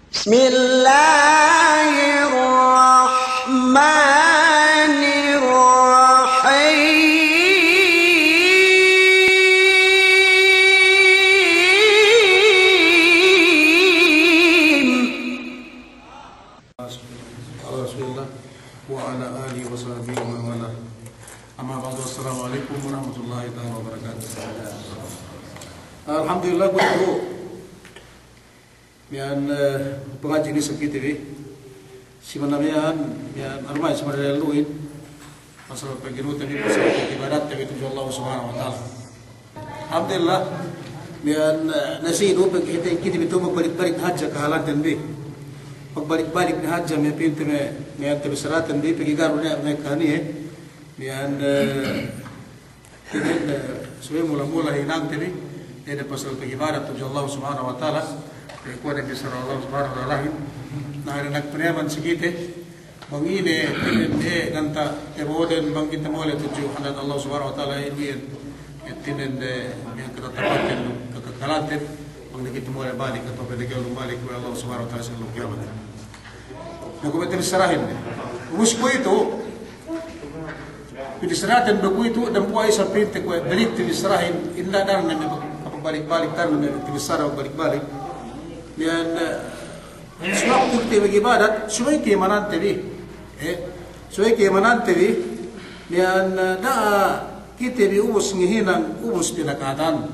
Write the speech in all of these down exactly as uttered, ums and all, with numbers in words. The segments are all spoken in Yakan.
بسم الله الرحمن الرحيم. على رسول الله وعلى آله وصحبه ومن والاه. أما بعد، السلام عليكم ورحمة الله تعالى وبركاته. Alhamdulillah, kuwe'itu. Miya'an, eh, pangadji' ne isab kite bi. Simana miya'an, miya'an armay simana dehelluhin. Pasal pagginute bi, pasal pagibadatte bi tudju Allah Subhanahu wa Ta'ala. Alhamdulillah, miya'an, eh, nasidu pagkite, kite bi tu'u magbalik-balik hadja kahalanten bi. Magbalik-balik ne hadja me' pinte me', miya'an tabissaraten bi, pegge' ga'i du ne me' kaniye. Miya'an, eh, Inin, eh, subey mula-mula hinangte bi, inin pasal pagibadat tudju Allah Subhanahu wa Ta'ala, eh, kuwe' ne bissara Allah Subhanahu wa Ta'alahin. Na, inin nagpaniyaman si kite, bang ine, inin, eh, ganta', eh, boden bang kite mole' tudju hadarat Allah Subhanahu wa Ta'ala, eh, inin, eh, inin, eh, inin katatapaten, kakakalanten, bang ne kite mole' balik, atawa pegge' ga'i du balik we' Allah Subhanahu wa Ta'ala si ellew kiyamat. Na kuwe' tabissarahin. Ubus kuwe'itu, tabissaraten bi kuwe'itu, dambuwa' isab pinte kuwe' balik tabissarahin, inda' daran ne me' kapabalik-balik, daran ne me' tabissara balik-balik. Miya'an, eh, si waktu kite mag'ibadat, subey keimanante bi. Eh, subey keimanante bi. Miya'an, eh, da'a kite bi ubus ngahinang, ubus pinakatan.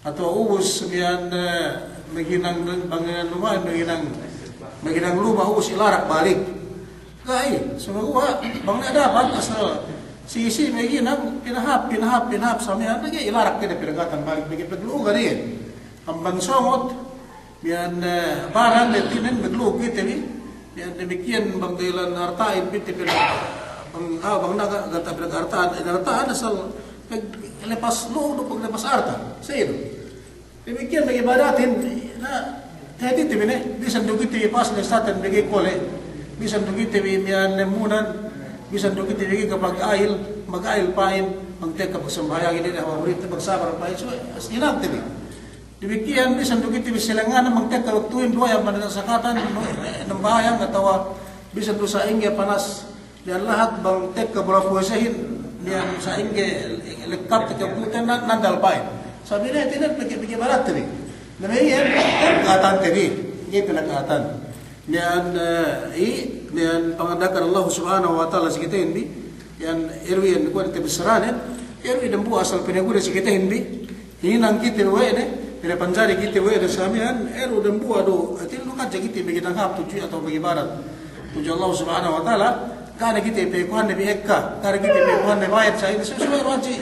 Atawa ubus miya'an, eh, maghinang, maghinang luma', maghinang, maghinang luma' ubus ilarak balik. Ga'i, sumaguwa' bang ne dapat asal sisi maghinang, pinahāp, pinahāp, pinahāp sa miya'an, ga'i ilarak kite pinakatan balik, pegge' paglu'ugan iyan. Amban songot, miya'an, eh, barang, hātinen maglu'ug kite bi, Iyan damikkiyan bang dahilan arta'in pinte pina-, bang, ah, bang naga ganta' pinagarta'an, eh, arta'an asal pag-, lepas lu'u du paglepas arta'. Sa iyan du. Damikkiyan mag'ibadatin, na, hātite bi ne, bisan du kite bi pas ne satan bege kole', bisan du kite bi miya'an lemmunan, bisan du kite bi kapag-ayil, mag-ayil pa'in, bang tekka pagsambahayangin inin, hawal murid, pagsabar pa'in, so, as-, hinangte bi. Damikkiyan, bisan du kite bi silengan, bang tekka waktuhin duwe amban sakatan, nambahayang atawa bisan du sa'ingge panas, miya'an lahat bang tekka bula puwasehin, miya'an sa'ingge lekkap tekka waktuhin, nan-, nandal pa'in. Sabab ine, hātinen pegge', pegge' baratte bi. Na miya'an, ka'atante bi. Ga'i pinaka'atan. Miya'an, eh, i, miya'an panganda'akan Allah Subhanahu wa Ta'ala si kitehin bi. Iyan, iru iyan, kuwe' ne tabissaranen, iru iyan dambuwa' asal pinaguna si kitehin bi. Hinang kite we' ne, pinapanjari kite we' ne sa miya'an, iru dambuwa' du, hātinen du hadja kite maghinang hāp tudju atawa mag'ibadat tudju Allah Subhanahu wa Ta'ala, ga' ne kite pekuhan ne bi ekka, ga' ne kite pekuhan ne bayad sa inin, subey, subey hadja inin.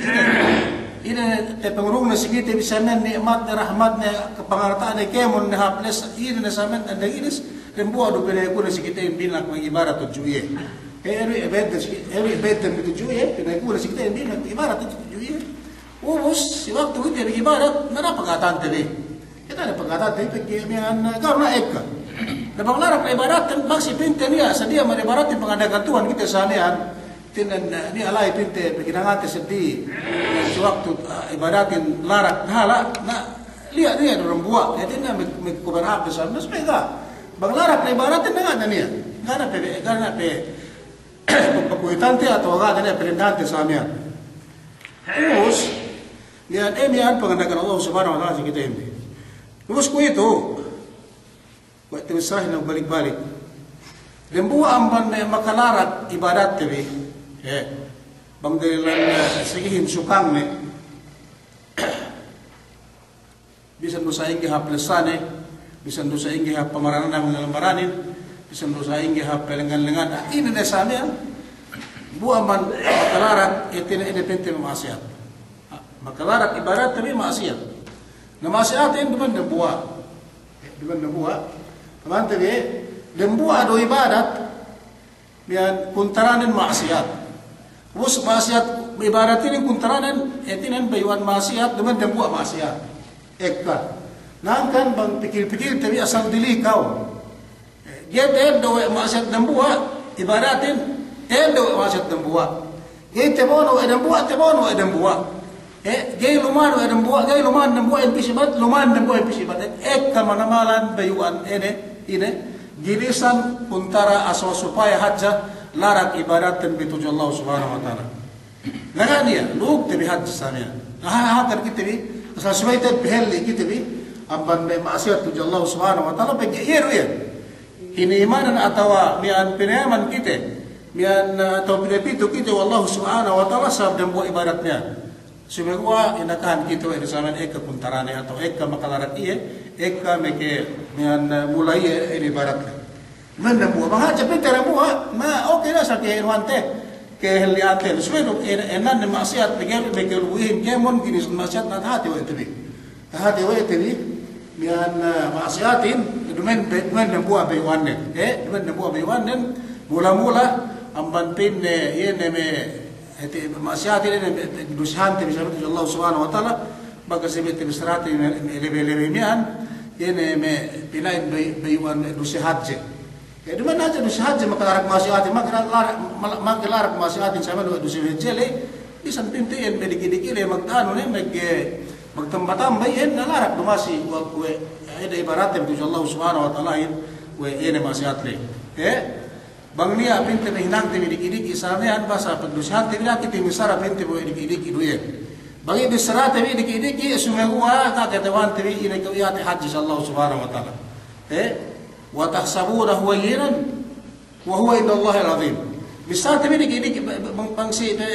Inin tapangurungna si kite bi sa miya'an ni'matne, rahmatne, kapangarta'anne, kēmon ne hāp ne sa, inin ne sa miya'an andang inin, dambuwa' du pinaguna si kitehin bi mag'ibadat tudju iye. Iru iyan bayadne si, iru iyan bayadne tudju iye, pinaguna si kitehin bi mag'ibadat tudju iye. Ubus, si waktu kite bi ibadat, na, na pagka'atante bi. Kite bi pagka'atante bi, pegge' miya'an, eh, karna ekka. Na bang larak ibadatin, maksud pinte niya', sadiya mag'ibadat panganda'akan Tuhan kite sa miya'an. Hātinen, eh, niya' la'i pinte, pegge' nangate seddi. Si waktu, eh, ibadatin larak, na hala', na, liya' niya' du dambuwa'. Hātinen, mag-, magkubar hāp sa, na subey ga'. Bang larak ibadatin, na ga' niya'. Ga' ne pe, ga' ne pe. Pagkuwitante atawa ga' ne pe, perindahante sa miya'an. Ubus, miya'an, eh, miya'an panganda'akan Allah Subhanahu wa Ta'ala si kitehin bi. Ubus kuwe'itu, kuwe' tabissarahin balik-balik. Dambuwa' amban, eh, makalarak ibadatte bi. Eh, bang dahilan, eh, sagihin sukangne. Bisan du sa'ingge hāp lessane, bisan du sa'ingge hāp pamarananne bang ne maranin, bisan du sa'ingge hāp palengngan-lengngan. Inin ne sa miya'an, dambuwa' amban makalarak, hātinen inin pinte ma'asiyat. Makalarak ibadatte bi ma'asiyat. Na ma'asiyatin duma'in dambuwa'. Duma'in dambuwa'. Pamante bi, dambuwa' du ibadat, miya'an kuntaranen ma'asiyat. Ubus ma'asiyat, ibadatin kuntaranen, hātinen bayu'an ma'asiyat, duma'in dambuwa' ma'asiyat. Ekka. Hangkan bang pikil-pikilte bi asal dili kew. Ga'i ta'eddo' we' ma'asiyat dambuwa', ibadatin, ta'eddo' we' ma'asiyat dambuwa'. Ga'i tabono' we' dambuwa', tabono' we' dambuwa'. Eh, ga'i luma'an we' dambuwa', ga'i luma'an dambuwa' in pī si ibadat, luma'an dambuwa' in pī si ibadat. Ekka manamalan bayu'an ine, Ine, ginisan kuntara asal supaya hadja larak ibadatten bi tudju Allah Subhanahu wa Ta'ala. Laga niya', lu'u te bi hadja sa miya'an. Aha, aha, kan kite bi, asal supaya te bi helli kite bi, amban me' ma'asiyat tudju Allah Subhanahu wa Ta'ala, pegge' iye du iye. Inimanan atawa miya'an pinayaman kite, miya'an, eh, atawa pinapitu kite we' Allah Subhanahu wa Ta'ala sabab dambuwa' ibadat miya'an. Sumeguwa' inakahan kite we' du sa miya'an ekka kuntarane atawa ekka makalarak iye, ekka meke miya'an, eh, mula iye inin ibarat. Mendambuwa', bang hadja pinte dambuwa', ma, oke ne asal ke inuwante, ke helli'ante. Subey du, en-, enan ne ma'asiyat, meke, meke lubuhin kēmon, ginisan ma'asiyat, na tahati we' te bi. Tahati we' te bi, miya'an, eh, ma'asiyatin, duma'in be-, duma'in dambuwa' bayu'annen. Eh, duma'in dambuwa' bayu'annen, mula-mula, amban pa'inne, iye ne me', hāti ma'asiyatin, iye ne me', me' dusehante bi sa miya'an tudju Allah Subhanahu wa Ta'ala, bakas iye me' te bi sarate me', me' lebe-lebe miya'an, iye ne me' pina'in bay-, bayu'an duse hadje. Iye, duma'in hadja duse hadje makalarak ma'asiyatin, makalarak, makalarak ma'asiyatin sa miya'an duse hadje le, bisan pinte iyan me' diki'-diki' le magtanu ne, mag-, magtamba-tamba iyan, na larak du masi we', we', iye ne ibadatte tudju Allah Subhanahu wa Ta'alahin, we' iye ne ma'asiyat le. Eh? Bang niya' pinte me' hinangte bi diki'-diki' sa miya'an, basa pagdusehante bi, na kite bi sara pinte bi diki'-diki' du iyan. Bang iye bissarate bi diki'-diki', sumeguwa' ga' kata'uhante bi ine kew iye hadje si Allah Subhanahu wa Ta'ala. Eh? وتحسبونه هينا وهو عند الله عظيم. Bissāte bi diki'-diki', bang, bang si, be,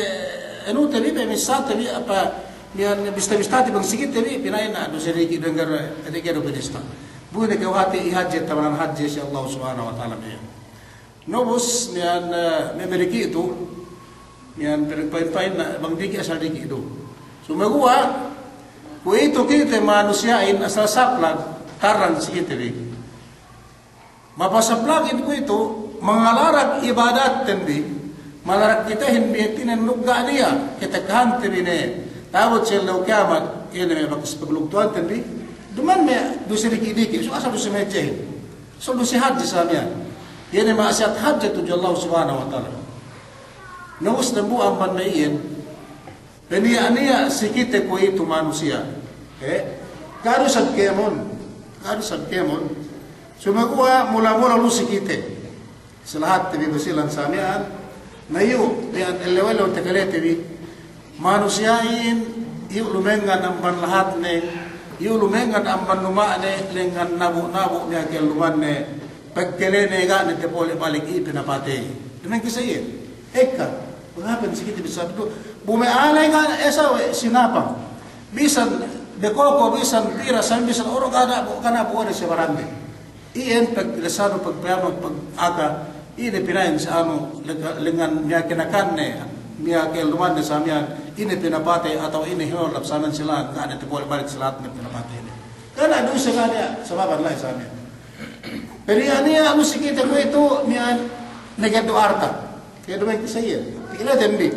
anu te bi, be, bissāte bi apa, miya'an bista-bistate bang si kite bi, pina'in na duse diki' dengger, diki' du binista. Bu ne kew hāti iye hadje, tamanan hadje si Allah Subhanahu wa Ta'ala miya'an. Na ubus, miya'an, eh, me', me' diki' tu, miya'an pa'in-pa'in na, bang diki' asal diki' du. Sumeguwa', kuwe'itu kite manusiya'in asal saplag, tarrang si kite bi. Mapasaplagin kuwe'itu, mangalarak ibadatten bi, malarak kitehin bi hātinen duk ga' niya', kite kahante bi ne, ta'abut si ellew kiyamat, iye ne me' bakas paglugtuwanten bi, duma'in me' duse diki'-diki', so asal duse mahadjehin. So duse hadje sa miya'an. Iye ne ma'asiyat hadje tudju Allah Subhanahu wa Ta'ala. Na ubus dambuwa' amban me' iyan, peniya'-niya' si kite kuwe'itu manusiya'. Eh? Ga' du isab kēmon. Ga' du isab kēmon. Sumeguwa' mula-mula lu'u si kite. Si lahatte bi Basilan sa miya'an. Na iyu', miya'an ellew-ellew takalete bi. Manusiya'in, iyu' lumengngan amban lahatne. Iyu' lumengngan amban luma'ne, lengngan nabu'-nabu' miya'an kellumanne. Pagkalene ga' ne tapole' balik, iye pinapatey. Duma'in kissa iye. Ekka, maghapen si kite bissā du. Bu me' alay ga' ne esa we' sinapang. Bisan bekoko, bisan pira, sa bisan oro' ga' ne bu, ga' ne bu ore si barande. Iyan pag lesanu, pagpayamang, pag-aka, ine pina'in si anu, lengngan miya'an kinakanne, miya'an kellumanne sa miya'an, ine pinapatey atawa ine hinolap sa miya'an si lahat, ga' ne tapole' balik si lahat ne pinapatey ne. Ga' ne duse, ga' ne sababan la'i sa miya'an. Peniya'-niya' lu'u si kite kuwe'itu miya'an megeddo' arta. Kuwe' duma'in kissa iye. Pikileten bi.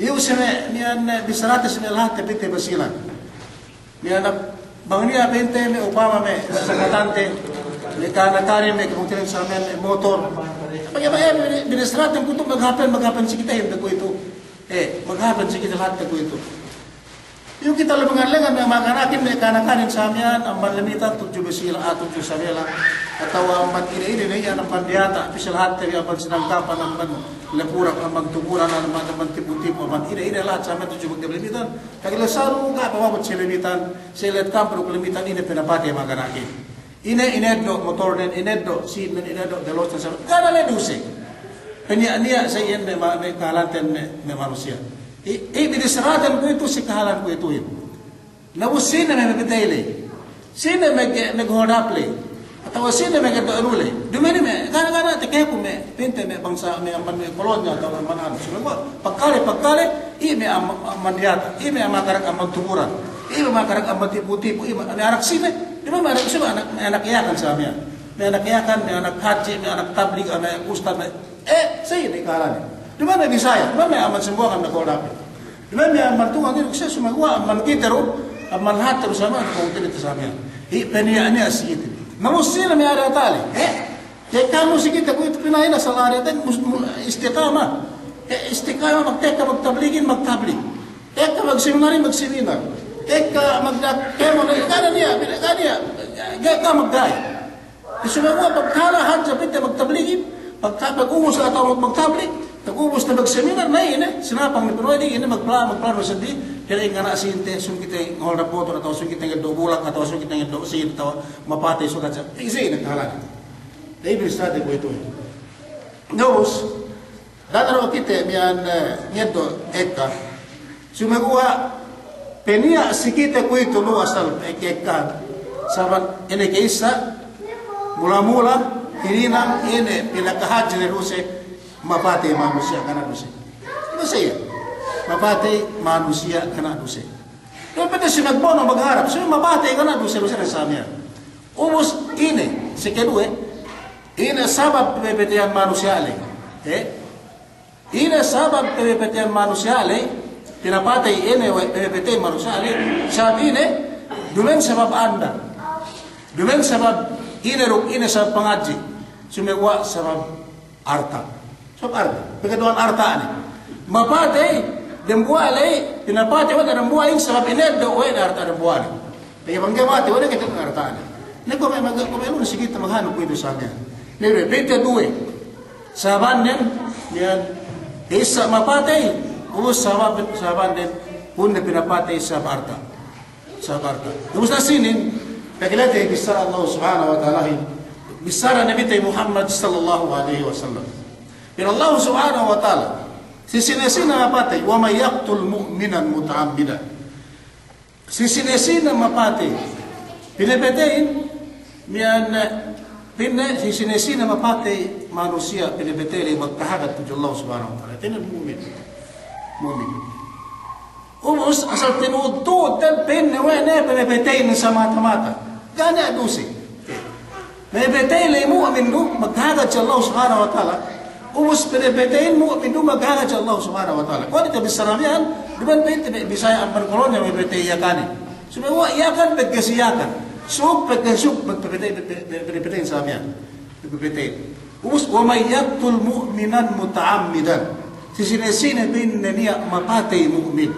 Iyu' si me' miya'an, eh, bissarate si me' lahatte pinte Basilan. Miya'an bang niya' pinte me' upama me' sasakatante, me' kanakanin, me' kabungtinen sa miya'an, me' motor. Pegge' bang iye, bi-, bissaraten kuwe'itu maghapen, maghapen si kitehin kuwe'itu. Eh, maghapen si kite lahatte kuwe'itu. Iyu' kite lumengngan-lengngan me' maganakin, me' kanakanin sa miya'an, amban Lemitan tudju Basila, ah, tudju Isabela. Atawa amban ine-ine ne iyan, amban diyata', pī si lahatte bi amban Sinangkapan, amban Lapurak, amban Tuburan, amban, amban Tipu-Tipu, amban ine-ine lahat sa miya'an tudju magdiyalem Lemitan. Pegge' lesanu ga' pamabut si Lemitan, si ellet kampu duk Lemitan, ine pinapatey maganakin. Ine, ineddo' motornen, ineddo' sīnnen, ineddo' delosnen, sa-, ga' ne le duse. Peniya'-niya' sa iyan me' ma-, me' kahalanten me', me' manusiya'. I, i, binissaraten kuwe'itu si kahalan kuwe'ituhin. Na bu sine me' mapatey ley. Sine me', me' hold up ley. Atawa sine me' geddo' anu ley. Duma'in me', ga' ne, ga' ne, teke ku me', pinte me' bangsa, me' amban me' kolonya atawa amban anu. Saguwa' pagkale, pagkale, i me' am-, amban diyata', i me' makarak amban Tuburan, i me' makarak amban Tipu-Tipu, i me' anak sine, i me' anak sine, anak, anak Yakan sa miya'an. Me' anak Yakan, me' anak hadji, me' anak tablig, me' ustad, me', eh, sa iye ne kahalanin. Duma'in me' Bisaya, duma'in me' amban Sambuwangan me' hold up. Duma'in me' amban Tungan, iye du kite, saguwa' amban kite du, amban lahatte du sa miya'an, kite du sa miya'an. I peniya'-niya' si kite. Na bu sine me' ariyata' ley, eh? Tekka mu si kite kuwe'itu pina'in asal ariyatahin mus-, mu-, istiqama. Eh, istiqama, magtekka magtabligin, magtablig. Tekka magseminarin, magseminar. Tekka magdak-, kēmon, eh, ga' ne niya', ga' ne niya', ga' ne magga'i. Sumeguwa' pagkala hadja pite magtabligin, pagka-, pagubus atawa magtablig, pagubus ne magseminar, na ine, sinapang ne pinuwe di, ine magpla-, magplano seddi, kira ingana sinte, sung kite ngolda motor, atawa sung kite ngeddo' bulak, atawa sung kite ngeddo' sin, atawa mapatey sung hadja. Isi ine kahalan. Dai bin sade kuwe'itu. Ubus, Da'a du kite miya'an, eh, ngeddo' ekka. Sumeguwa' peniya' si kite kuwe'itu lu asal ekka-ekka. Sabab ine ke'issa, mula-mula, hininang ine pinakahadje ne duse, mapatey manusiya' ga' niya' duse. Duse iye. Mapatey manusiya' ga' niya' duse. Depende si magbono' magharap, si mapatey ga' niya' duse, duse ne sa miya'an. Ubus ine, si keduwe, ine sabab pinapateyan manusiya' ley. Eh? Ine sabab pinapateyan manusiya' ley, pinapatey ine we' pinapatey manusiya' ley, sabab ine, duma'in sabab anda. Duma'in sabab ine duk ine sabab pangadji'. Sumeguwa' sabab arta'. Sabab arta'. Pegge' duwa'an arta'ne. Mapatey, dembuwa' ley, pinapatey we' ne dembuwa'in sabab ineddo' we' ne arta' dembuwa'in. Pegge' bang ga'i matey, we' ne kite arta'ne. Ne kuwe' me' mag-, kuwe' me' lu ne si kite maghanu kuwe'itu sa miya'an. Ne du, pite duwe. Sababnen, miya'an, issa mapatey, ubus sabab, sababnen, pa'inne pinapatey sabab arta'. Sabab arta'. Ubus na sinin, pegge' ley te bissara Allah Subhanahu wa Ta'alahin, bissara Nabite Muhammad sallallahu alaihi wasallam. Pa'in Allah Subhanahu wa Ta'ala, si sine-sine mapatey, ومن يقتل مؤمنا متعمدا. Si sine-sine mapatey, pinapateyin, miya'an, pa'inne, si sine-sine mapatey manusiya', pinapatey ley magkahagad tudju Allah Subhanahu wa Ta'ala. Pa'inne mu'min. Mu'min. Ubus, asal tinu'ud-tu'ud, pa'inne we' ne, pinapateyin samata-mata. Ga' niya' duse. Pinapatey ley mu'min du, magkahagad si Allah Subhanahu wa Ta'ala. Ubus pinapateyin mu'min du, magkahagad si Allah Subhanahu wa Ta'ala. Kuwe' ne te bissara miya'an, duma'in pa'inte me' Bisaya amban kolonya pinapatey Yakanin. Sumeguwa' Yakan pegge' si Yakan. Sug pegge' Sug, pinapatey, pinapatey sa miya'an. Pinapatey. Ubus, ومن يقتل مؤمنا متعمدا. Si sine-sine pa'inne niya' mapatey mu'min.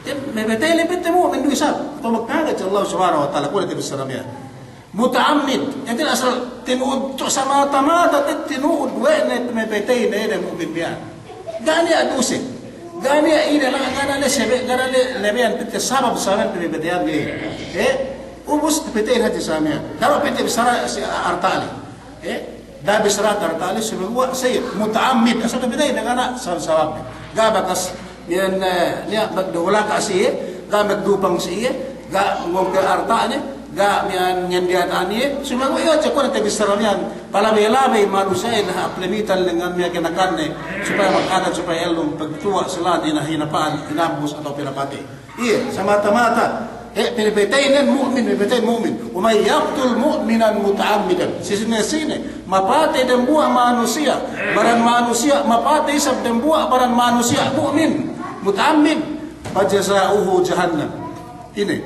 Pinapatey ley pa'inte mu'min du isab. Atawa magkahagad si Allah Subhanahu wa Ta'ala. Kuwe' ne te bissara miya'an. Muta'ammid, hātinen asal tinu'ud tu' samata-mata te tinu'ud we' ne pinapatey ne, ne mu'min miya'an. Ga' niya' duse. Ga' niya' ine la, ga' niya' le sebe, ga' niya' le lebeyan pite sabab, sabab pinapateyan ne. Eh, ubus pinapateyin hadja sa miya'an. Da'a pite bissara si arta' le. Eh, da'a bissara arta' le, sumeguwa' sa'i muta'ammid, asal pinapateyin ne ga' niya' sabab-sabab. Ga' bakas Miya'an, eh, niya' magduhulaka si iye, ga' magdupang si iye, ga' ngongke arta'ne, ga' miya'an ngendiyata'an iye, sumeguwa' iye hadja kuwe' ne te bissara miya'an, palabey-labey manusiya'in hap limitan lengngan miya'an kinakanne, supaya magkahagad, supaya ellum pagtuwa' si lān ine hinapa'an, hinambus atawa pinapatey. Iye, samata-mata, He, pinapateynen mu'min, pinapateynen mu'min. ومن يقتل مؤمنا متعمدا. Si sine-sine mapatey dembuwa' manusiya', baran manusiya' mapatey isab dembuwa' baran manusiya' mu'min, muta'ammid, فجزاؤه جهنم. Inin.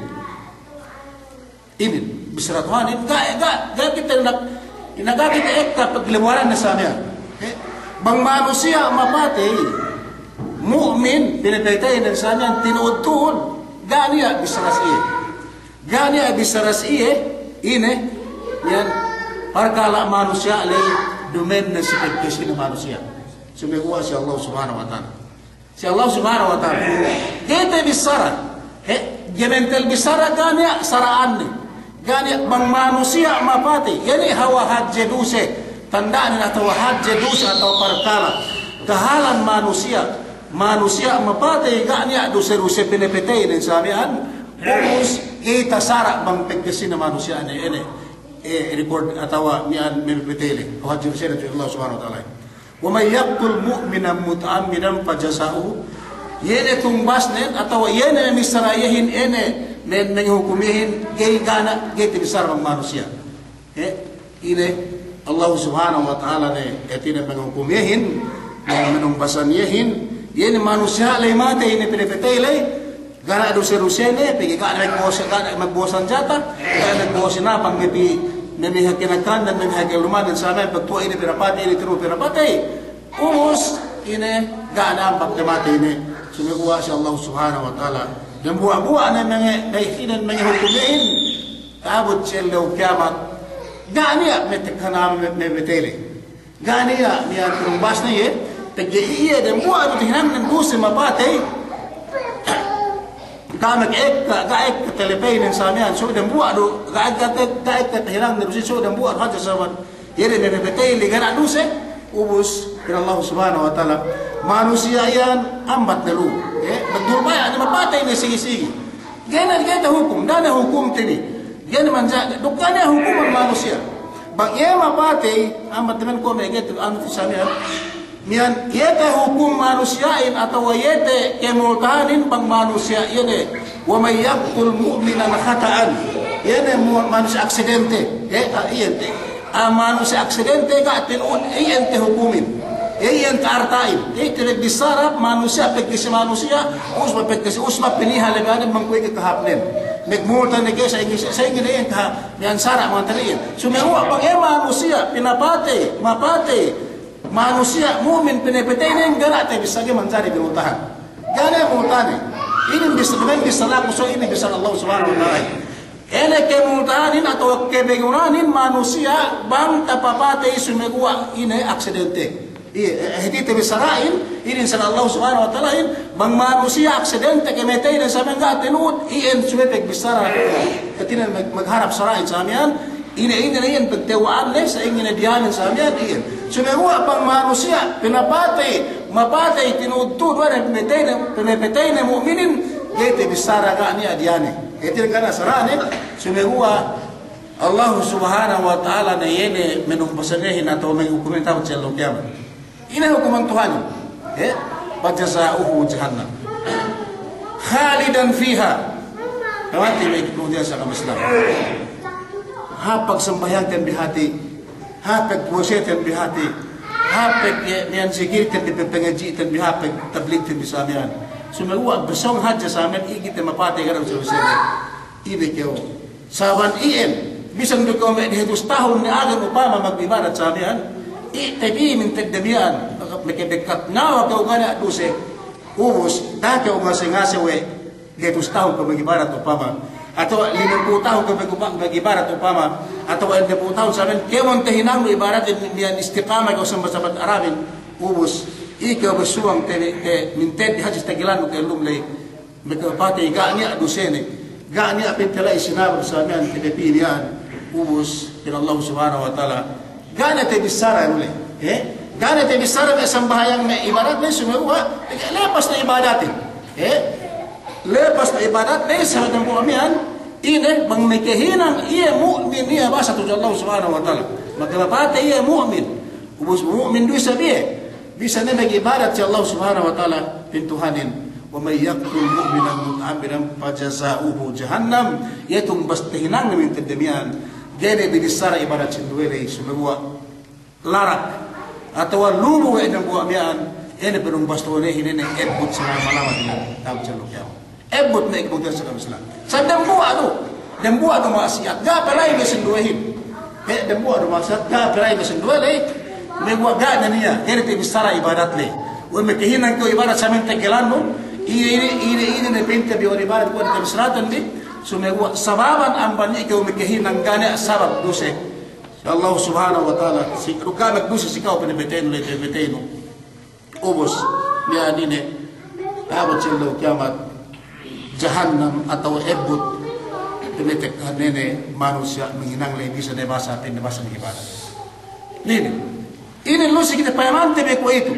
Inin. Bissara Tuhanin, ga', ga', ga' kite nak, ina ga' kite ekka paglebuwanan ne sa miya'an. He, bang manusiya' mapatey mu'min, pinapateynen sa miya'an tinu'ud-tu'ud, ga' niya' bissara si iye. Ga' niya' bissara si iye, ine, iyan, parkala' manusiya' ley duma'in ne si pagkasine manusiya'. Sumeguwa' si Allah Subhanahu wa Ta'ala. Si Allah Subhanahu wa Ta'ala. Ga'i te bissara. He, gementel bissara ga' niya' sara'anne. Ga' niya' bang manusiya' mapatey. Iye ne hawal hadje duse. Tanda'nen atawa hadje duse atawa parkala'. Kahalan manusiya'. Manusiya' mapatey ga' niya' duse-duse pinapateynen sa miya'an. Ubus, ga'i tasara' bang pagkasine manusiya' ne, ine, eh, record atawa miya'an mapatey le. Hadje duse ne tudju Allah Subhanahu wa Ta'ala. ومن يقتل مؤمنا متعمدا فجزاؤه. Iye ne tumbasnen atawa iye ne missara iyehin, iye ne me-, mangahukum iyehin, ga'i ga' niya', ga'i te bissara bang manusiya'. He, ine, Allah Subhanahu wa Ta'ala ne, hātinen mangahukum iyehin, ne manumbasan iyehin, iye ne manusiya' ley matey ine pinapatey ley, ga' niya' duse-dusene, pegge' ga' niya' magbo'o, ga' niya' magbo'o sanjata, ga' niya' magbo'o sinapang, me' pi-, me' miha kinakan dan me' miha keluman dan sa miya'an pagtuwa' ine pinapatey, ine tiru pinapatey. Ubus, ine, ga' niya' amban te matey ine, sumeguwa' si Allah Subhanahu wa Ta'ala. Dembuwa'-buwa' ne mange-, me' inin mangahukum iyehin, ta'abut si ellew kiyamat, Ga' niya' me' tekka na me', me', mepatey le. Ga' niya' miya'an penumbasne iye, pegge' iye dembuwa' du tahinangnen duse mapatey. Ga' me' ekka, ga' ekka telepeynen sa miya'an, subey dembuwa' du, ga' ekka, ga' ekka tahinangnen duse, subey dembuwa' du hadja sabab iye ne mepatey le ga' niya' duse, ubus, pa'in Allahu Subhanahu wa Ta'ala, manusiya' iyan ambat ne lu, eh, magdurubaya' ne mapatey ne sigi-sigi. Ga'i ne, ga'i tahukum, da'a ne hukumte bi. Ga'i ne manja-, duk ga' ne hukuman manusiya'. Bang iye mapatey, ambat temen kuwe' me' ga'i tu anu tu sa miya'an. Miya'an, iye te hukum manusiya'in atawa iye te kemultahanin bang manusiya' iye ne. Wa man yaqtul mu'minan khata'an. Iye ne mu-, manusiya' aksidente. Eh, ah, iye te. Ah, manusiya' aksidente ga' tinu'ud, iyan te hukumin. Iyan te arta'in. Iye te bissara manusiya' pegge' si manusiya', usba pegge' si usba piniha lebe ane bang kuwe' ke kahāpnen. Magmulta ne ke sa ingge, sa ingge ne iyan kaha-, miya'an sara' mangantag iyan. Sumeguwa' bang iye manusiya' pinapatey, mapatey, manusiya' mu'min pinapateynen ga' niya' te bissā ga'i manjari pinultahan. Ga' niya' multane. Inin bissā, duma'in bissā laku, so inin bissā Allah Subhanahu wa Ta'ala. Ine kemultahanin atawa kebegunanin manusiya' bang tapapatey sumeguwa' ine aksidente. Iye, eh, hātite bissara'in, inin sara' Allah Subhanahu wa Ta'alahin, bang manusiya' aksidente kemateynen sa miya'an ga' tinu'ud, iyan subey pagbissara. Hātinen mag-, magharap sara'in sa miya'an, ine, ine, iyan pagtewwa'anne, sa ingge ne diyanen sa miya'an, iyan. Sumeguwa' bang manusiya' pinapatey, mapatey tinu'ud tu'u duwe ne pamateyne, pamapateyne mu'minin, ga'i te bissara ga' niya' diyane. Hātinen ga' niya' sara'ne, sumeguwa' Allah Subhanahu wa Ta'ala ne iye ne manumbasanehin atawa maghukumin ta'abut si ellew kiyamat. Ine hukuman Tuhanin? Eh? Fajaza'uhu jahannam. Khalidan fiha. Pamati me' ikut mu'minin sa ka'am Islam. Hāp pagsambahayangten bi hāti. Hāp pagpuwaseten bi hāti. Hāp pag, eh, miya'an zikirten bi, pag pangadji'ten bi, hāp pagtabligten bi sa miya'an. Sumeguwa' besong hadja sa miya'an, iye kite mapatey ga' du sa miya'an. Ine kew. Sabab iyan, bisan du kew me' dehatus tahun ne agen upama mag'ibadat sa miya'an, iye te bi mintedde miya'an, meke bekkat nyawa kew ga' niya' duse, ubus, da'a kew ngase-ngase we', dehatus tahun kew mag'ibadat upama, atawa limempū' tahun kew mag-, mag'ibadat upama, atawa ennempū' tahun sa miya'an, kēmon tahinangnu ibadat miya'an istiqama kew samba-samba Arabin, ubus, iye kew bessuwang te, te mintedde hadja si tagilannu kellum ley, Meke patey ga' niya' dusene, ga' niya' pinte la'i sinabab sa miya'an te pī miya'an, ubus, pa'in Allah Subhanahu wa Ta'ala, ga' niya' te bissara anu le, eh? Ga' niya' te bissara me' sambahayang me' ibadat le, sumeguwa', lepas ne ibadatin, eh? Lepas ne ibadat le, sa dambuwa' miya'an, ine, bang meke hinang iye mu'min iye basa tudju Allah Subhanahu wa Ta'ala. Meke patey iye mu'min, ubus mu'min du isab iye. Bisan ne mag'ibadat si Allah Subhanahu wa Ta'ala, pa'in Tuhanin, "Wa man yaqtul mu'minan muta'ammidan fajaza'uhu jahannam." Iye tumbas tahinangne mintedde miya'an, ga'i ne binissara ibadat sinduwe ley, sumeguwa' larak, atawa lubu we' dambuwa' miya'an, ine panumbas tu'u ne hinene ebbut salama-lama diyalem ta'abut si ellew kiyamat. Ebbut ne ikut mu'minin sa ka'am Islam. Sa dambuwa' du. Dambuwa' du ma'asiyat. Ga' pe la'i me' sinduwehin. He, dambuwa' du ma'asiyat. Ga' pe la'i me' sinduwe ley. Sumeguwa' ga' ne niya'. Ga'i ne te bissara ibadat ley. We' meke hinang kew ibadat sa miya'an tegelannu. Ine, ine, ine, ine ne pinte bi we' ibadat kuwe' ne te bissaraten bi. Sumeguwa' sababan amban iye kew meke hinang ga' ne sabab duse. Ya Allah Subhanahu wa Ta'ala. Si, duk ga' ne duse si ka'u pinapateynu ley, pinapateynu. Ubus, miya'an ine, ta'abut si ellew kiyamat, jahannam atawa ebbut, pinatekkahanne ne manusiya' manghinang ley bisan ne basa, pa'inne basa mag'ibadat. Inin, inin lu si kite payamante bi kuwe'itu.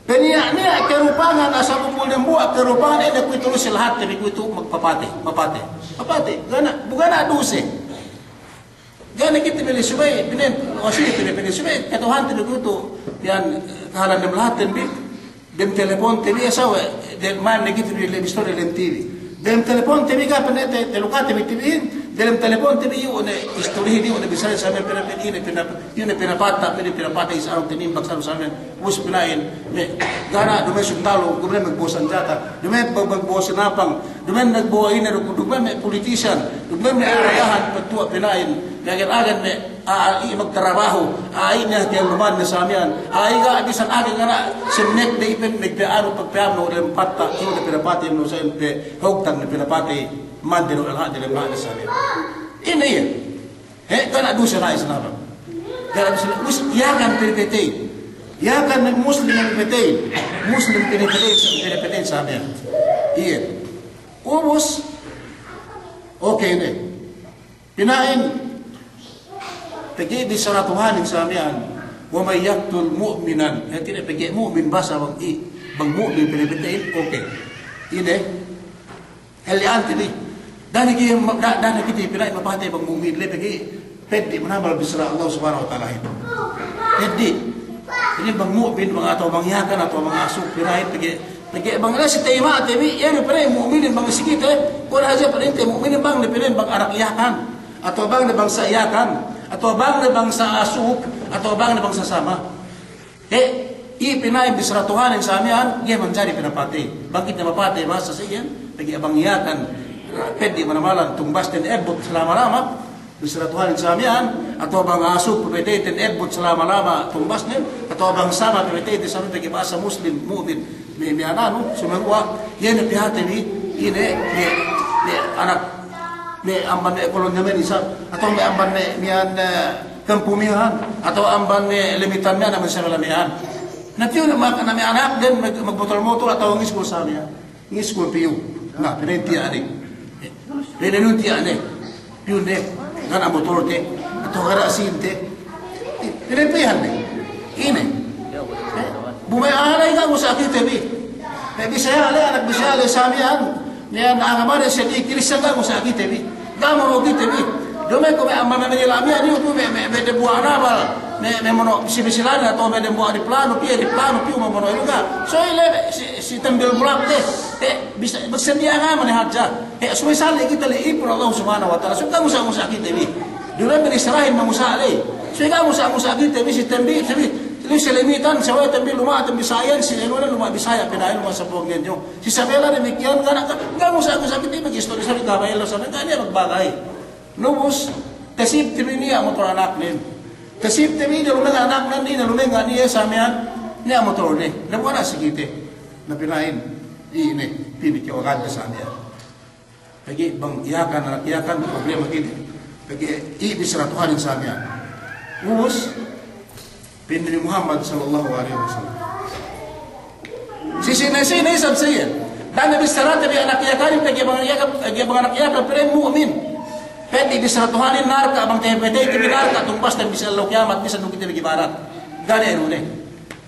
Paniya'-niya' karupangan asal upul dambuwa' karupangan ine kuwe'itu lu si lahatte bi kuwe'itu magpapatey, papatey. Papatey, ga' ne, bu ga' ne duse. Ga' ne kite bi ley subey, pa'inne, wasiye pa'inne, pa'inne subey, kata'uhante bi kuwe'itu, miya'an, kahalan dem lahatten bi, dem teleponte bi, sawe', dem ma'in ne kite bi ley istori dem T V. Dem teleponte bi ga' pa'inne te, telukate bi T V-hin, dem teleponte bi iyu' ne istorihin, iyu' ne bisara sa miya'an pa'inne, pa'inne, pa'inne, iyu' ne pinapatta', pa'inne pinapatta' isab anu tinimbak sa miya'an. Ubus pina'in, me', ga' ne, duma'in sundalu, duma'in magbo'o sanjata, duma'in mag-, magbo'o sinapang, duma'in magbo'o ine, du-, duma'in me' politician, duma'in me' aragahan, patuwa' pina'in, me' agen-agen me', a, a, i' magtarabahu, a, i' ne hatiyan luman ne sa miya'an, a, i' ga' bisan agen ga' ne, sinnek ne ipen, magpe anu, pagpe'amnu, dem patta', iyu' ne pinapatey, nu sa'in pe, hogtang ne pinapatey, mande nu elha' dem lahat ne sa miya'an. Ine iye. He, ga' ne duse la'i si laban. Ga' ne duse la'i. Mus-, Yakan pinapatey. Yakan Muslim pinapatey. Muslim pinapatey, pinapatey sa miya'an. Iye. Ubus. Okey ne. Pina'in. Pegge' bissara Tuhanin sa miya'an. ومن يقتل مؤمنا. Hātinen pegge' mu'min basa bang i-, bang mu'min pinapatey. Okey. Ine. Halli'ante bi. Da'a ne kite ma-, da-, da'a ne kite pina'in mapatey bang mu'min le pegge' peddi' manamal bissara Allah Subhanahu wa Ta'alahin. Peddi'. Inin bang mu'min, bang atawa bang Yakan, atawa bang Asuk pina'in pegge', pegge' bang le si tayima'te bi, iye du pina'in mu'minin bang si kite, kuwe' hadja pina'inte mu'minin bang ne pina'in bang anak Yakan, atawa bang ne bangsa Yakan, atawa bang ne bangsa Asuk, atawa bang ne bangsa Sama. He, i pina'in bissara Tuhanin sa miya'an, ga'i manjari pinapatey. Bang kite mapatey basa sa iyan, pegge' bang Yakan, peddi' manamalan, tumbasnen ebbut salama-lama, bissara Tuhanin sa miya'an, atawa bang Asuk, papateyten ebbut salama-lama, tumbasnen, atawa bang Sama, papateyten sa miya'an, pegge' basa Muslim, mu'min, me', me' anu, sumeguwa', iye ne pihate bi, ine, me', me' anak, me' amban me' kolon ne me' isab, atawa me' amban me' miya'an, eh, kampu miya'an, atawa amban me' lemitan miya'an, amban sabala miya'an. Na piyu ne ma-, na me' anakden mag-, magmotor-motor atawa ngiskul sa miya'an. Ngiskul piyu. Na, pina'in tiya' ne. Pina'in tiya' ne. Piyu ne. Ga' ne motorte. Atawa ga' ne sinte. Pina'in piyu ne. Ine. Bu me' a'a la'i ga' musa kite bi. Me' Bisaya la'i, anak Bisaya la'i sa miya'an. Miya'an agamade sedi Kristiyan ga' musa kite bi. Ga' mono kite bi. Duma'in ko' me' amban me' Manila miya'an iyu' ko' me', me', me' dembuwa' nabal. Me', me' mono si Bisilan atawa me' dembuwa' aeroplano, piye aeroplano, piyu me' mono ilu ga'. So ile si, si tembil bulak de. Eh, bisa, bisa diya' nga' mane hadja. Eh, subey sali' kite la'i ipun Allah Subhanahu wa Ta'ala. So ga' musa-musa kite bi. Duma'in bissarahin mamusa la'i. So ga' musa-musa kite bi si tembil, tembil. Lu si lemitan, sawe' tembil luma', tembil sayan, si elu luma' Bisaya, pina'in luma' sapongen jo. Si Sabela damikkiyan, ga' ne, ga' musa-musa kite bi, mag-istori sabi, ga' ba'el lu sabi, ga' ne magbagay. Nubus, tasibte bi niya' motor anaknen. Tasibte bi niya' lumengnga' anaknen, niya' lumengnga' niya' sa miya'an, niya' motorne. Na buwat ne si kite. Na pina'in, ine, pini ke wagante sa miya'an. Pegge' bang Yakan, anak Yakan, problema kite. Pegge' i bissara Tuhanin sa miya'an. Ubus, pa'in Nabi Muhammad sallallahu alaihi wasallam. Si sine-sine isab sa iyan. Da'a ne bissarate bi anak Yakanin, pegge' bang Yakan, pegge' bang anak Yakan, pina'in mu'min. Peddi' bissara Tuhanin narka', bang tapateyte bi narka', tumbasnen bisan ellew kiyamat, bisan du kite bi ibadat. Ga' ne anu ne.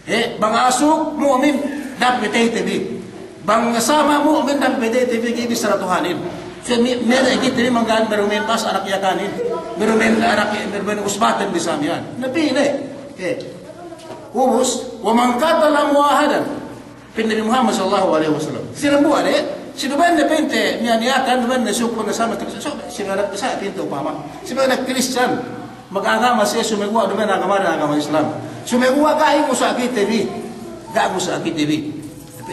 Eh, bang Asuk mu'min, da'a tapateyte bi. Bang Sama mu'min, da'a tapateyte bi, ga'i bissara Tuhanin. So, me', me' kite bi mangga'i merumen bas anak Yakanin. Merumen anak, merumen usbaten bi sa miya'an. Na pa'in ne. Eh. Ubus, ومن قتل معاهدا. Pa'in Nabi Muhammad sallallahu alaihi wasallam. Sinambuwa' de, si duma'in ne pa'inte, miya'an Yakan, duma'in ne suku ne Sama, so, si miya'an, sa pa'inte upama. Si miya'an Kristiyan. Magagama siye sumeguwa' duma'in agamade agama Islam. Sumeguwa' ga'i musa kite bi. Ga'i musa kite bi.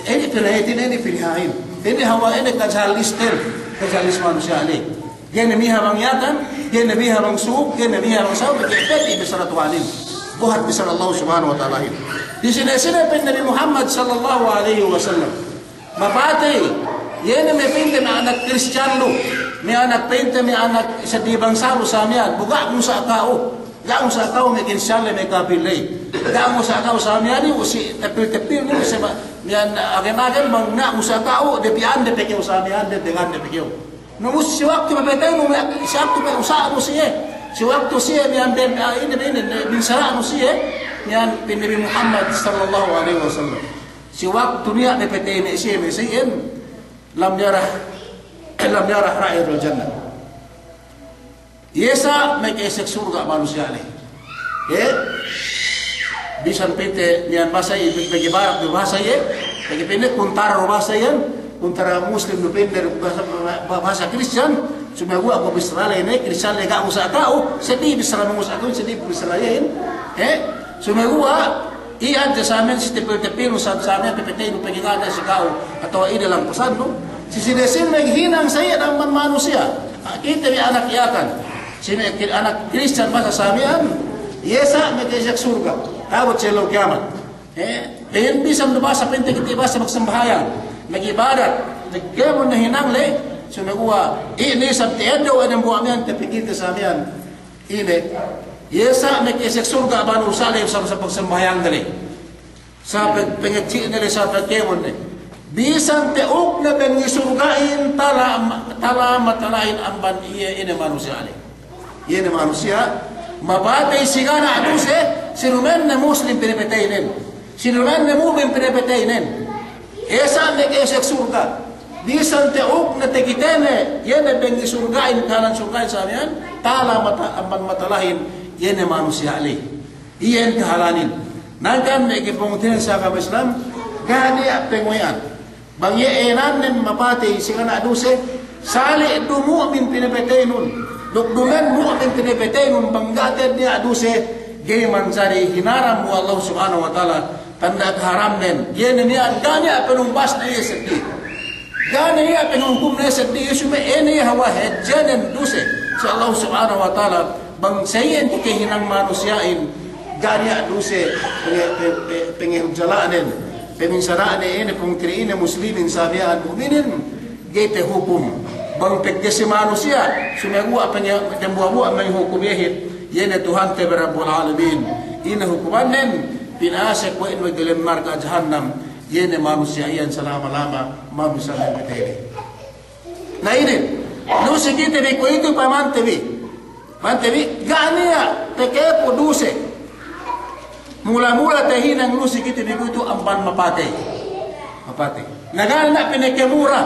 Ine pinahetin, ine pinahain. Ine hawal, ine kajalisten. Kajalis manusiya' le. Ga'i ne miha bang Yatan, ga'i ne miha bang Suk, ga'i ne miha bang Saw, ga'i, ga'i bissara Tuhanin. Buhat bissara Allah Subhanahu wa Ta'alahin. Di sine-sine pa'in Nabi Muhammad sallallahu alaihi wasallam. Mapatey, iye ne me' pa'inte me' anak Kristiyan lu, me' anak pa'inte me' anak seddi bangsa lu sa miya'an, bu ga' musa ka'u, ga' musa ka'u me' Kristiyan le me' kapil le, ga' musa ka'u sa miya'an iyu' si tepil-tepil iyu' si ba-, miya'an agen-agen bang ga' musa ka'u, depi'ande pe kew sa miya'an, de-, dengande pe kew. Nubus si waktu mapateynu me', si waktu me' usa'nu siye, si waktu siye miya'an ben, ah, ine, ine, binsara'nu siye, miya'an pa'in Nabi Muhammad sallallahu alaihi wasallam. Si waktu niya' mapatey me' siye, me' siye iyan, lam yarah, lam yarah ra'ihatal jannah. Iye sa' maka'esek surga' manusiya' le. Eh? Bisan pa'inte miya'an bahasa iye, pegge' barat du bahasa iye, pegge' pa'inte kuntara du bahasa iyan, kuntara Muslim du pa'inte bahasa, bahasa Kristiyan, sumeguwa' ko' bissara le ne, Kristiyan le ga' musa ka'u, seddi bissara musa ka'u, seddi bissara iyan. Eh? Sumeguwa' Iyan te samen si tepil-tepil, sa-, samen tepetey nu pegge' ngana si ka'u, atawa ine langkusan nu. Si sine-sine maghinang sa iyan amban manusiya'. Ah, kite bi anak Yakan. Sine ki-, anak Kristiyan basa samen, iye sa' maka'esek surga'. Ta'abut si ellew kiyamat. Eh, iyan bisan du basa pa'inte kite basa magsambahayang, mag'ibadat, magkēmon ne hinang le, sumeguwa', ine sa' ta'eddo' we' dembuwa' miyan tapikil te samen. Ine, iye sa' maka'esek surga' manusiya' ley sa' pagsambahayangde ley. Sa' pag-, pangecci'ne ley, sa' pagkēmonne. Bisan te'uk ne bengi surga'in tala, tala matalahin amban iye ine manusiya' ley. Iye ne manusiya', mapatey si ga' niya' duse, si duma'in ne muslim pinapateynen. Si duma'in ne mu'min pinapateynen. Iye sa' maka'esek surga'. Bisan te'uk ne takitene, iye ne bengi surga'in, kahalan surga'in sa' miya'an, tala mata-, amban matalahin, iye ne manusiya' ley. Iyan kahalanin. Hangkan me' kapungtina'ihan si agama Islam, ga' niya' panguwe'an. Bang iye enannen mapatey si ga' niya' duse, sali' du mu'min pinapateynun. Duk duma'in mu'min pinapateynun bang ga' te'ed niya' duse, ga'i manjari hinaram we' Allah Subhanahu wa Ta'ala, tanda' kaharamnen. Iye ne niya' ga' niya' panumbasne iye seddili. Ga' ne niya' panghukumne seddili, subey ine hawal hadjenen duse si Allah Subhanahu wa Ta'ala. Bang sa' iyan kakahinang manusiya'in, ga' niya' duse, penge-, pe-, pe-, pangahujjala'nen, paminsana'ne ine, pungtina'i ine muslimin sa' miya'an mu'minin, ga'i tahukum. Bang pegge' si manusiya', sumeguwa' penge-, dembuwa'-buwa' manghukum iyehin, iye ne Tuhante bi Rabbul Alamin. Ine hukumannen, pinasek we' ne diyalem narka' jahannam, iye ne manusiya' iyan salama-lama, manusiya' mapatey. Na inin, lu si kite bi kuwe'itu pamante bi. Pamante bi, ga' niya' takepu duse. Mula-mula tahinang lu si kite bi kuwe'itu amban mapatey. Mapatey. Na ga' niya' pinakamura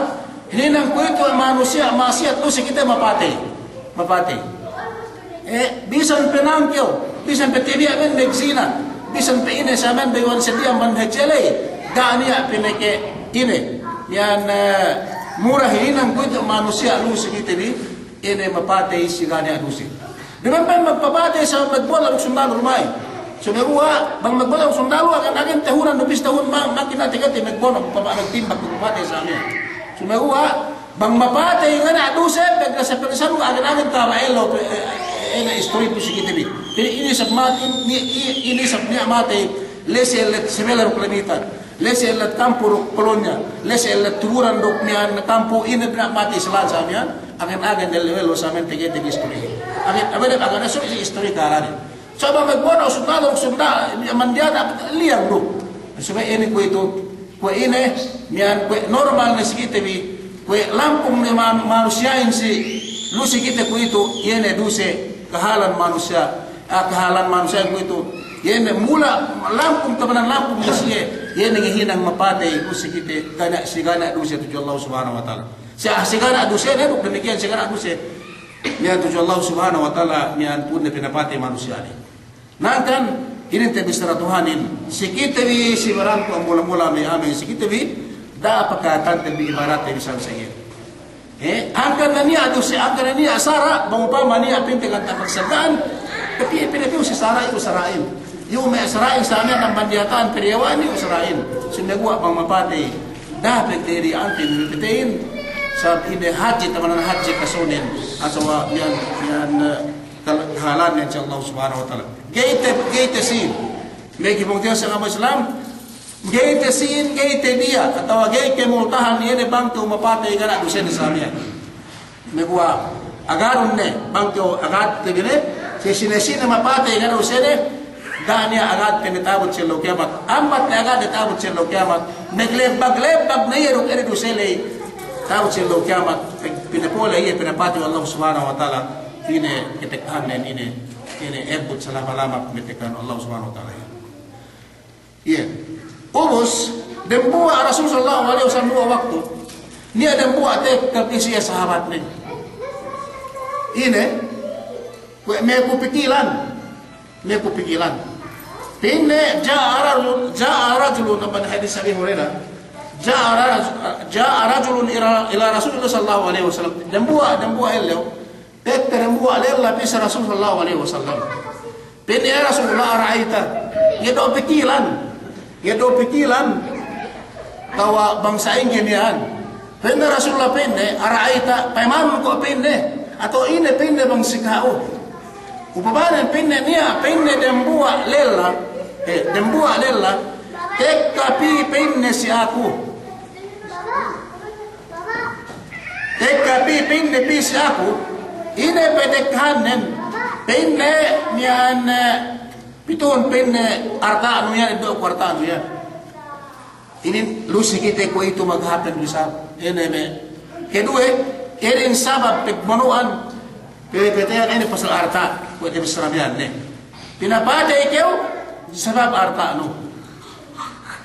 hininang kuwe'itu manusiya' ma'asiyat lu si kite mapatey. Mapatey. Eh, bisan pe nangkew, bisan pe tabiya' men magjina, bisan pe ine sa' men bayu'an seddili amban hadje ley, ga' niya' pinaka ine. Iyan, eh, mura hininang kuwe'itu manusiya' lu si kite bi, ine mapatey si ga' niya' duse. Duma'in pe magpapatey sa' magbola duk sundalu duma'in. Sumeguwa', bang magbola duk sundalu, agen-agen tahunan du pis tahun ma-, makin ate-ate magbola, magpapa-, magtimbak, magpapatey sa' miya'an. Sumeguwa', bang mapatey ga' niya' duse, pegge' sa' pegge' sa' agen-agen taba' ellew, pe-, e-, e-, ine istori tu si kite bi. Ine, ine isab matey, ine, ine, ine isab niya' matey, la'i si ellet Sebela duk Lamitan, la'i si ellet Kampo duk Kolonya, la'i si ellet Tuburan duk miya'an Kampo, ine niya' matey si lān sa' miya'an, agen-agen ellew-ellew sa' miya'an tege-tege istori. Agen, agen, agen, so, istori kahalanin. So, bang magbono' sundalu, sunda-, mandiyata', liyang du. Subey ine kuwe'itu, kuwe' ine, miya'an kuwe' normal ne si kite bi, kuwe' lampung ne man-, manusiya'in si, lu si kite kuwe'itu, iye ne duse, kahalan manusiya', ah, kahalan manusiya'in kuwe'itu, iye ne mula lampung, tamanan lampung ne siye, iye ne ngahinang mapatey, lu si kite, ga' niya', si ga' niya' duse tudju Allah Subhanahu wa Ta'ala. Si, ah, si ga' niya' duse, ne duk damikkiyan si ga' niya' duse. Miya'an tudju Allah Subhanahu wa Ta'ala, miya'an pu'unne pinapatey manusiya' ley. Na hangkan, inin te bissara Tuhanin, si kite bi si baranku mula-mula me' a'a me' si kite bi, da'a pakatante bi ibaratte bi sa' sa'ingge. Eh, hangkan na niya' duse, hangkan na niya' sara', bang upama niya' pinte kan tapagsadda'an, tapi pinapiyu si sara' itu sara'in. Iyu me' sara'in sa' miya'an amban diyata'an pe diyawa'an iyu sara'in. Sumeguwa' bang mapatey, da'a pe te di ante bi peteyin, sabab ine hadje, tamanan hadje kasunin, atawa miya'an, miya'an, eh, kal-, kahalannen si Allah Subhanahu wa Ta'ala. Ga'i te, ga'i te sīn. Me' kapungtina'ihan si agama Islam, ga'i te sīn, ga'i te diya', atawa ga'i kamultahan iye ne bang kew mapatey ga' niya' dusene sa' miya'an. Sumeguwa' agadun ne, bang kew agad te bi ne, si sine-sine mapatey ga' niya' dusene, ga' niya' agad te ne ta'abut si ellew kiyamat. Ambat ne agad te ta'abut si ellew kiyamat, maglebbag-lebbag ne iye duk ine duse ley, ta'abut si ellew kiyamat, pinapole' iye, pinapatey we' Allah Subhanahu wa Ta'ala. Ine katekkahannen ine, ine ebbut salama-lama, katekkahan Allah Subhanahu wa Ta'ala. Iye. Ubus, dembuwa' Rasul sallallahu alaihi wasallam duwe waktu. Niya' dembuwa' tekka pī si iye sahabatnen. Ine, kuwe' me' ku pikilan. Me' ku pikilan. Pa'inne, ja'a rajul-, ja'a rajulun, amban hadis Abi Hurairah. Ja'a raj-, ja'a rajulun ila, ila Rasulillah sallallahu alaihi wasallam. Dembuwa', dembuwa' ellew. Tekka dembuwa' lella pī si Rasul sallallahu alaihi wasallam. Pa'inne, "Ya Rasulullah, ara'aita?" Ngeddo' pikilan. Ngeddo' pikilan. Atawa bang sa'ingge miya'an. Pa'inne Rasulullah pa'inne, "Ara'aita?" Payamanun ko' pa'inne. Atawa ine pa'inne bang si ka'u. Upamanen pa'inne niya', pa'inne dembuwa' lella. Eh, dembuwa' lella. Tekka pī pa'inne si aku. Tekka pī, pa'inne pī si aku, ine patekkahannen, Pa'inne, miya'an, eh, pituhun pa'inne, arta'nu iyan, eddo'ku arta'nu iyan. Inin lu'u si kite kuwe'itu maghapen du isab. Ine me'. Keduwe, inin sabab pagbono'an, pe-, pepeteyan inin pasal arta', kuwe' te bissara miya'an ne. Pinapatey kew, sabab arta'nu.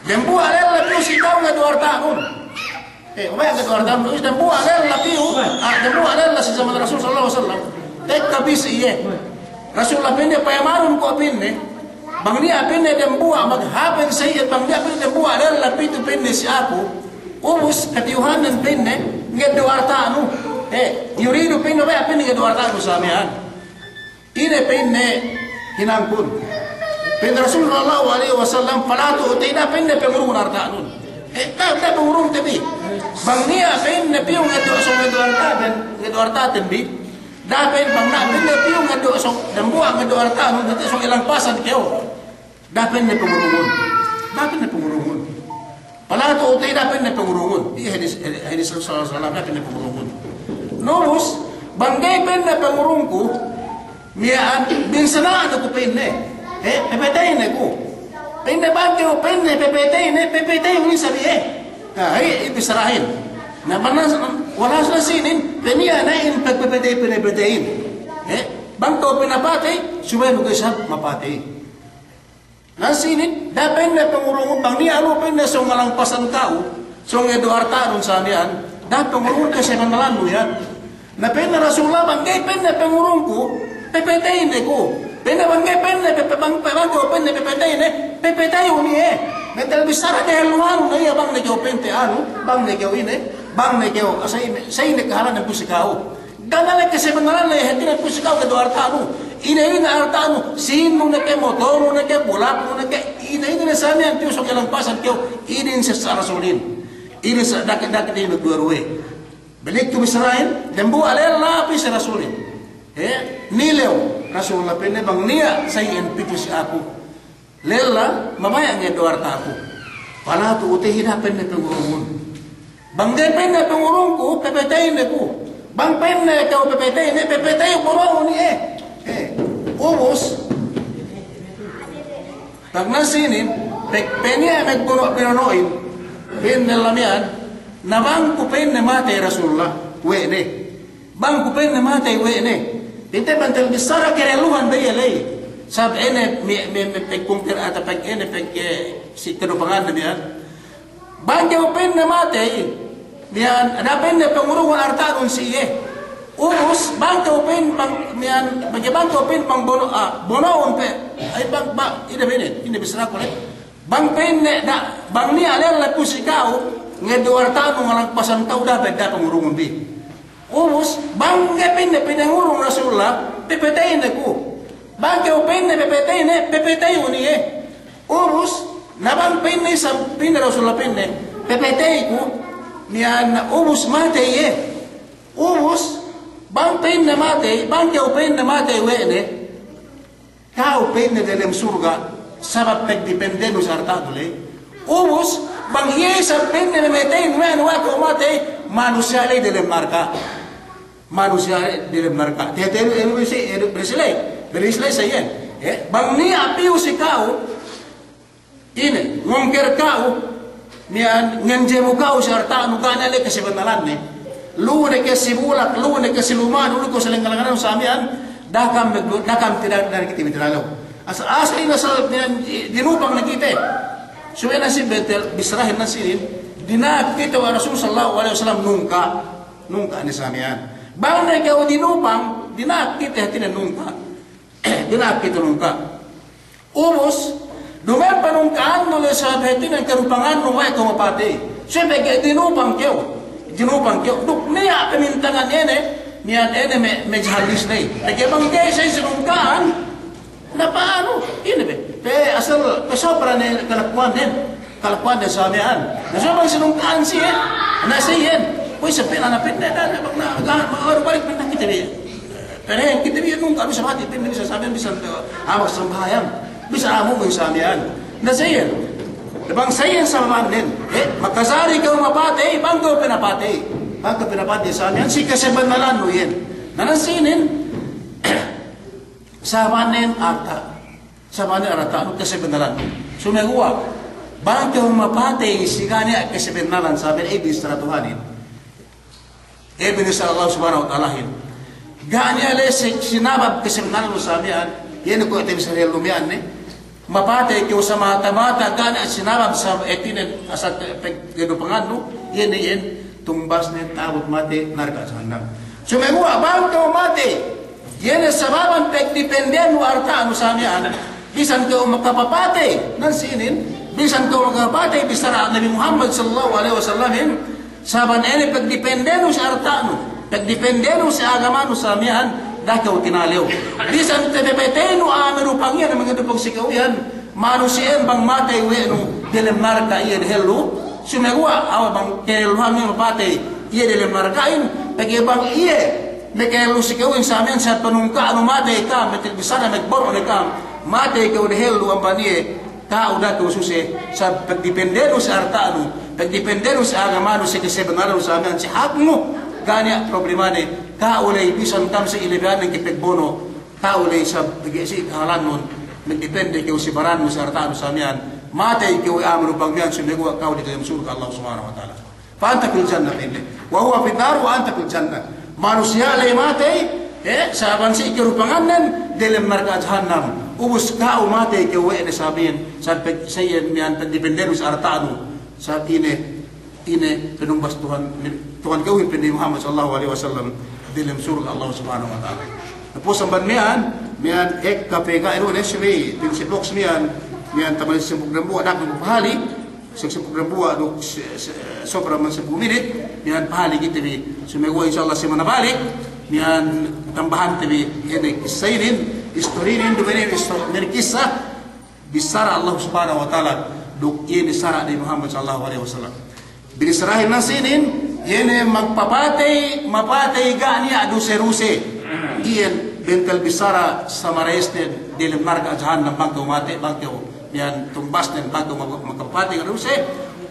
Dembuwa' lella piyu si ka'u ngeddo' arta'nun. Eh, ubaya' ngeddo' arta'nun, dembuwa' lella piyu, ah, dembuwa' lella si zaman Rasul sallallahu alaihi wasallam. Tekka pī si iye. Rasulullah pa'inne, payamanun ku pa'inne, bang niya' pa'inne dembuwa' maghapen sa iye, bang niya' pa'inne dembuwa' lella pitu pa'inne si aku, ubus katiyuhannen pa'inne, ngeddo' arta'nu. Eh, yuridu pa'inne, ubaya' pa'inne ngeddo' arta'nu sa miya'an. Ine pa'inne hinangkun. Pa'in Rasul sallallahu alaihi wasallam, "Fala tu'ti," da'a pa'inne pangurungun arta'nun. Eh, da'a, da'a pangurungte bi. Bang niya' pa'inne piyu ngeddo' sōng ngeddo' arta'ten, ngeddo' arta'ten bi. Da'a pa'in bang niya' pa'inne piyu ngeddo' sōng, dembuwa' ngeddo' arta'nun, dati' sōng ilangpasan kew. Da'a pa'inne pangurungun. Da'a pa'inne pangurungun. Fala tu'ti, da'a pa'inne pangurungun. Iye hadis, hadis Rasul sallallahu alaihi wasallam, da'a pa'inne pangurungun. Na ubus, bang ga'i pa'inne pangurungku, miya'an binsana'nu ku pa'inne. Eh, pepeteyne ku. Pa'inne bang kew pa'inne pepeteyne, pepeteyun isab iye. Na, iye bissarahin. Na, bang nas-, walhasil sinin, pe niya' ne in pe-, pepetey, pinapateyin. Eh, bang kew pinapatey, subey du kew isab mapatey. Na sinin, da'a pa'inne pangurungun, bang niya' lu pa'inne sōng ngalangpasan ka'u, sōng ngeddo' arta'nun sa miya'an, da'a pangurungun kasebennalannu iyan. Na pa'inne Rasulullah, bang ga'i pa'inne pangurungku, pepeteyne ku. Pa'inne bang ga'i pa'inne, pe-, pe-, bang, pe-, bang kew pa'inne pepeteyne, pepeteyun iye. Metel bissara dehelluhanun ne iye, bang ne kew pa'inte anu, bang ne kew ine, bang ne kew, sa ine, sa ine kahālannen piyu si ka'u. Ga' ne le kasebennalanne, hātinen piyu si ka'u ngeddo' arta'nu. Ine-ine arta'nu, sīnnu ne ke, motornu ne ke, bulaknu ne ke, ine-ine ne sa miya'an piyu sōng ilangpasan kew, inin si sa Rasulin. Inin sa daki'-daki' ne magduwe-ruwe. Balik tu bissarahin, dembuwa' lella piyu si Rasulin. Eh, nilew, Rasulullah pa'inne bang niya' sa iyan pitu si aku. Lella, mabaya' ngeddo' arta'ku. Fala tu'tihi, da'a pa'inne pangurungun. Bang ga'i pa'inne pangurungku, pepeteyne ku. Bang pa'inne kew pepeteyne, pepeteyu boro'un iye. Eh, ubus. Pag na sinin, pe-, pa'inne magbono'-bono'in. Pa'inne lamiyan, na bang ku pa'inne matey Rasulullah, we' ne. Bang ku pa'inne matey we' ne. Inte bentel bissara kadehelluhan be iye ley. Sabab ine me', me', me' pagkungkir atawa pag ine pag, eh, si kadupanganne miya'an. Bang kew pa'inne matey, miya'an, da'a pa'inne pangurungun arta'nun si iye. Ubus, bang kew pa'in, bang, miya'an, bang, bang kew pa'in pangbono', ah, bono'un pe. Ay, bang, bang, ine pa'inne, ine bissaraku ley. Bang pa'inne, da'a, bang niya' lella piyu si ka'u, ngeddo' arta'nu ngalangpasan ka'u, da'a pe, da'a pangurungun bi. Ubus, bang ga'i pa'inne pinangurung Rasulullah, pepeteyne ku. Bang kew pa'inne pepeteyne, pepeteyun iye. Ubus, na bang pa'inne isab, pa'inne Rasulullah pa'inne, pepetey ku, miya'an ubus matey iye. Ubus, bang pa'inne matey, bang kew pa'inne matey we' ne. Ka'u pa'inne delem surga', sabab pagdipendenu si arta'nu ley. Ubus, bang iye isab pa'inne mamatey, we' ne, we' kew matey, manusiya' ley delem narka'. Manusiya' ley delem narka'. Te, te, te, berisi, eh, berisi ley. Berisi ley sa iyan. Eh, bang niya' piyu si ka'u, ine, ngungkir ka'u, miya'an ngenjemu ka'u si arta'nu, ga' ne le kasebennalanne. Lu'u ne ke si bulak, lu'u ne ke si luma'nu, lu'u ke si lengngan-lengngannu sa miya'an, da'a kam, da'a kam, tidak, tidak kite bi tinalew. Asal, asal ine asal miya'an, dinupang ne kite. Subey na si bentel, bissarahin na sinin, dina'ak kite we' Rasul sallallahu alaihi wasallam nungka', nungka' ne sa miya'an. Bang ne kew dinupang, dina'ak kite hātinen nungka'. Dina'ak kite nungka'. Ubus, duma'in panungka'annu le sabab hātinen kadupangannu we' kew mapatey. Subey pegge' dinupang kew. Dinupang kew. Duk niya' pamintangan ine, miya'an ine me', me' hadis ley. Pegge' bang ga'i sa iye sinungka'an, na pa'anu, ine be. Pe asal, pe sobra ne kalakuwannen. Kalakuwannen sa miya'an. Na, subey bang sinungka'an siye, na siye. Kuwe' sa pa'in anak pa'inne, na, na, bang na, na, balik pa'in kite bi. Pa'in kite bi nungka' bisa matey, pa'in bisa sa miya'an, bisa, eh, a'a magsambahayang. Bisa a'a mu'min sa miya'an. Na siye. Na bang siye sa miya'an, eh, makajari kew mapatey, bang kew pinapatey. Bang kew pinapatey sa miya'an, si kasebennalannu iyan. Na, na sinin, Sabanen arta', sabanen arta'nu kesebennalannu. Sumeguwa', bang kew mapatey si ga' niya' kesebennalan sabanen, eh, bissara Tuhanin. Eh, bissara Allah Subhanahu wa Ta'alahin. Ga' niya' le si-, sinabab kesebennalannu sa miya'an, iye ne kuwe' te bissara hellu miya'an ne. Mapatey kew samata-mata ga' niya' sinabab sa hātinen asal pe-, pe-, kehidupannu, iye ne iyan tumbasnen ta'abut matey narka' jahannam. Sumeguwa' bang kew matey, iye ne sababan pagdipendenu arta'nu sa miya'an, bisan kew makapapatey, nan si inin, bisan kew makapapatey, bissara Nabi Muhammad sallallahu alaihi wasallamin, sababan inin pagdipendenu si arta'nu, pagdipendenu si agamanu sa miya'an, da'a kew tinalew. Bisan te pepeteynu a'a me' dupang iyan, me' dupang si kew iyan, manusiya'in bang matey we'nu delem narka' iye dehellu, sumeguwa' a'a bang kehelluhan miya'an mapatey iye delem narka'in, pegge' bang iye me' kehellu si kew iyan sa miya'an sa panungka'nu matey kam, me' te bissara me' bono' ne kam, matey kew dehellu amban iye, ka'u da'a kew suse, sa pagdipendenu si arta'nu, pagdipendenu si agamanu, si kesebennalannu sa miya'an, si haknu, ga' niya' problemane, ka'u ley bisan kam si ilebehannen ke pagbono', ka'u ley sa pegge' si kahalannun, magdipende kew si barannu, si arta'nu sa miya'an, matey kew a'a me' dupang miya'an, sumeguwa' ka'u delem surga' Allah Subhanahu wa Ta'ala. Fa anta fil jannah, pa'inne. Wa huwa fin nar wa anta fil jannah. Manusiya' ley matey, eh, sababan si kehidupangannen delem narka' jahannam. Ubus ka'u matey kew we' ne sa miya'an, sa pe-, sa iyan miya'an pagdipendenu si arta'nu. Sa ine, ine panumbas Tuhan, Tuhan kew, pa'in Nabi Muhammad sallallahu alaihi wasallam, delem surga' Allah Subhanahu wa Ta'ala. Tapus amban miya'an, miya'an ekka pe ga' iru ne sibi, tin si box miya'an, miya'an taman si sempuk dembuwa', da'a pahali, sempuk dembuwa' duk se-, se-, sobra man sempul minit, miya'an pahali kite bi. Sumeguwa' insya Allah semana balik, miya'an tambahante bi, ine kissa inin, istori inin, duma'in inin, istori, inin kissa, bissara Allah Subhanahu wa Ta'ala, duk inin bissara Nabi Muhammad sallallahu alaihi wasallam. Binissarahin nan si inin, iye ne magpapatey, mapatey ga' niya' duse-duse. Iyan bentel bissara sa marayesnen delem narka' jahannam bang kew matey, bang kew miya'an tumbasnen bang kew mag-, magpapatey ga' duse.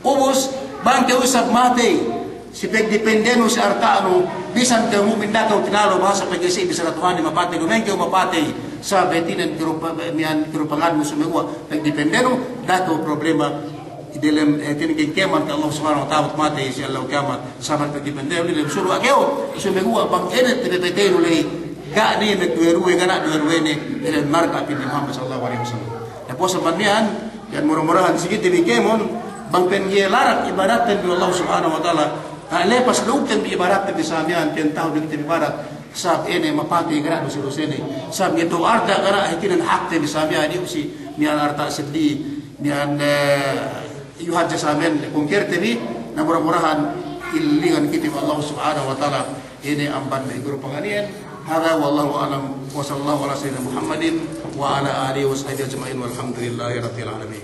Ubus, bang kew isab matey, si pagdipendenu si arta'nu, bisan kew mu'min da'a kew tinalew bahasa pegge' si bissara Tuhanin mapatey, duma'in kew mapatey, sa hātinen kehidupa-, miya'an kehidupangannu sumeguwa' pagdipendenu, da'a kew problema. Delem, eh, hātinen kēmon ke Allah Subhanahu wa Ta'ala matey si ellew kiyamat, sababan pagdipendenu delem surga' kew, sumeguwa' bang ine te pepeteynu ley, ga' ne magduwe-duwe, ga' ne duwe-duwene, delem narka', pa'in Muhammad sallallahu alaihi wasallam. Tapus amban miya'an, iyan mura-murahan si kite bi kēmon, bang pa'in iye larak ibadatten bi Allah Subhanahu wa Ta'ala, ga' lepas lugten bi ibadatten bi sa miya'an, pa'in tahun bi kite bi ibadat, sabab ine mapatey ga' niya' duse-dusene, sabab iye tu arta' ga' niya' hātinen hakte bi sa miya'an, iyu' si miya'an arta' seddi, miya'an, eh, iyu' hadja sa miya'an kungkerte bi, na mura-murahan ilingan kite bi Allah Subhanahu wa Ta'ala, ine amban me' grupangan iyan. Hadha wallahu a'lam, wa sallallahu ala sayyidina Muhammadin wa ala alihi wa sahbihi ajma'in, walhamdulillahi rabbil alamin.